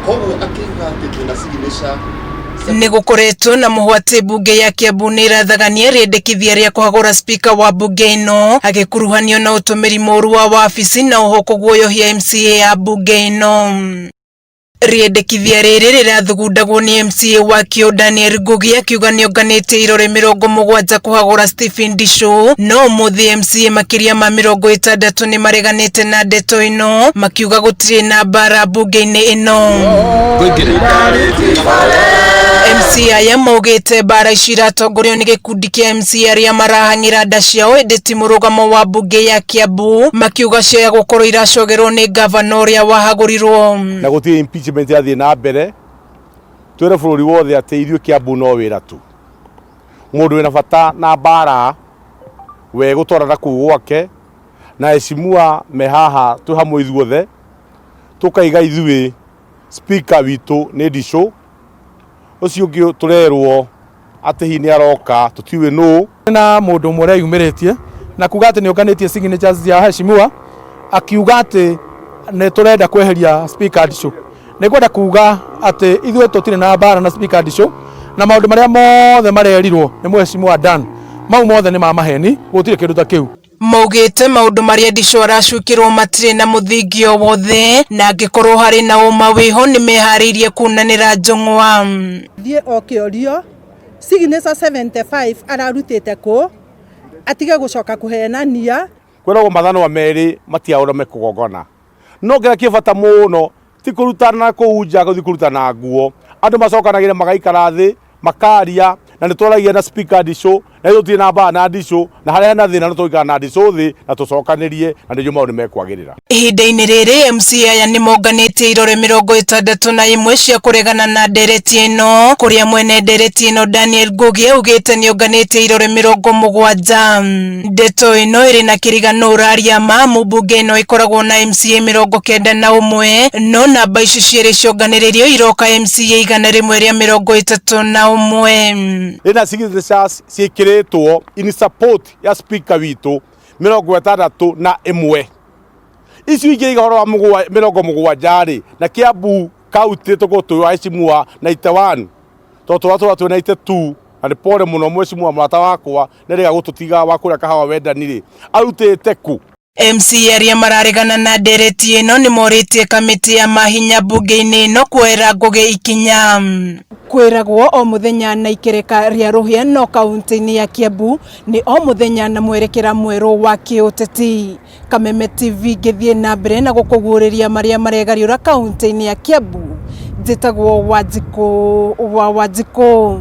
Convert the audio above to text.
Koguo akiuga atĩ twĩna signature. Nĩ gũkoretwo na mũhwa atĩ mbunge ya Kiambu nĩ ĩrathagania rĩendekithia rĩa kũhagũra spika wa mbunge ĩno agĩkuruhanio na ũtũmĩri mũru wa wabici na oho kũguoyohia MCA ya mbunge ĩno. Rĩendekithia rĩrĩ rĩrathugundagwo nĩ MCA wa Kĩũ Daniel Ngugi akiuga nĩonganĩtie irore 70 kũhagũra Stephen Ndicũ, no ũmũthĩ MCA makĩria ma 60 nĩmareganĩte na ndeto ĩno makiuga gũtirĩ na mbara mbunge-inĩ ĩno. MCA aya maugĩte mbara ici iratongorio nĩ gĩkundi kĩa MCA arĩa marahang'ĩra nda ciao ĩndĩ ti mũrũgamo wa mbunge ya Kiambu, makiuga cioya gũkorwo iracogerwo nĩ ngavana ũrĩa wahagũrirwo. Na gũtirĩ impeachment yathiĩ na mbere, twĩre bũrũri wothe atĩ ithuĩ Kiambu no wĩra tu. Mũndũ wĩna bata na mbara we gũtwarana kũu gwake na heshimua me haha twĩ hamwe ithuothe, tũkaiga ithuĩ speaker witũ nĩ Ndicũ, ũcio ũngĩ tũrerwo atĩ hihi nĩ aroka tũtiũĩ nũ. Na mũndũ ũmwe ũreyumĩrĩtie na kuga atĩ nĩũnganĩtie signatures cia heshimiwa akiuga atĩ nĩ tũrenda kweheria speaker Ndicũ. Nĩ ngwenda kuga atĩ ithuĩ tũtirĩ na mbara na speaker Ndicũ, na maũndũ marĩa mothe marerirwo nĩ mheshimiwa Dan mau mothe nĩ ma maheni, gũtirĩ kĩndũ ta kĩu. Maugĩte maũndũ marĩa Ndicũ aracukĩrwo matirĩ na mũthingi o wothe, na angĩkorwo harĩ na ũma wĩho nĩmeharĩirie kunanĩra njũng'wa. Thiĩ o kĩorio signature 75 ararutĩte kũ atige gũcoka kũhenania. Kwĩragwo mathanwa merĩ matiaũra mekũgongona, no kĩrĩa kĩ bata mũno ti kũrutana kũu nja gũthiĩ kũrutana nguo, andũ macokanagĩra magaikara thĩ makaria, na nĩ twaragia na speaker Ndicũ, na ithuĩ tũtirĩ na mbara na Ndicũ, na harĩa hena thĩna no tũgũikara na Ndicũ thĩ na tũcokanĩrie, na nĩguo maũndũ mekwagĩrĩra. Ihinda-inĩ rĩrĩ MCA aya nĩmonganĩtie irore 61 cia kũregana na ndereti ĩno, kũrĩa mwene ndereti ĩno Daniel Ngugi augĩte nĩonganĩtie irore 70. Ndeto ĩno ĩrĩ na kĩrigano ũraria ma mũmbunge ĩno ĩkoragwo na MCA 91, no namba ici cierĩ cionganĩrĩrio iroka MCA 131. Ĩna signatures ciĩkĩrĩtwo in support ya speaker witũ 61. Icio ingĩ iga ũhoro wa 70 rĩ, na Kiambu county tũkorwo twĩ waheshimiwa 91, tondũ tũratũra twĩ 92, na nĩ pole mũno mheshimiwa mũrata wakwa nĩ arĩga gũtũtiga wa kũrĩa kahawa wendani rĩ, arutĩte kũ? MCA arĩa mararegana na ndereti ĩno nĩmorĩtie kamĩtĩ ya mahinya mbunge-inĩ ĩno kuoera Ngugi ikinya. Kwĩragwo o mũthenya na ikereka rĩa rũhĩa no kaunti-inĩ ya Kiambu nĩ o mũthenya na mwerekera mwerũ wa kĩũteti. Kameme TV ngĩthiĩ na mbere na gũkũguũrĩria marĩa maregariũra kaunti-inĩ ya Kiambu. Njĩtagwo Wanjikũ wa Wanjikũ.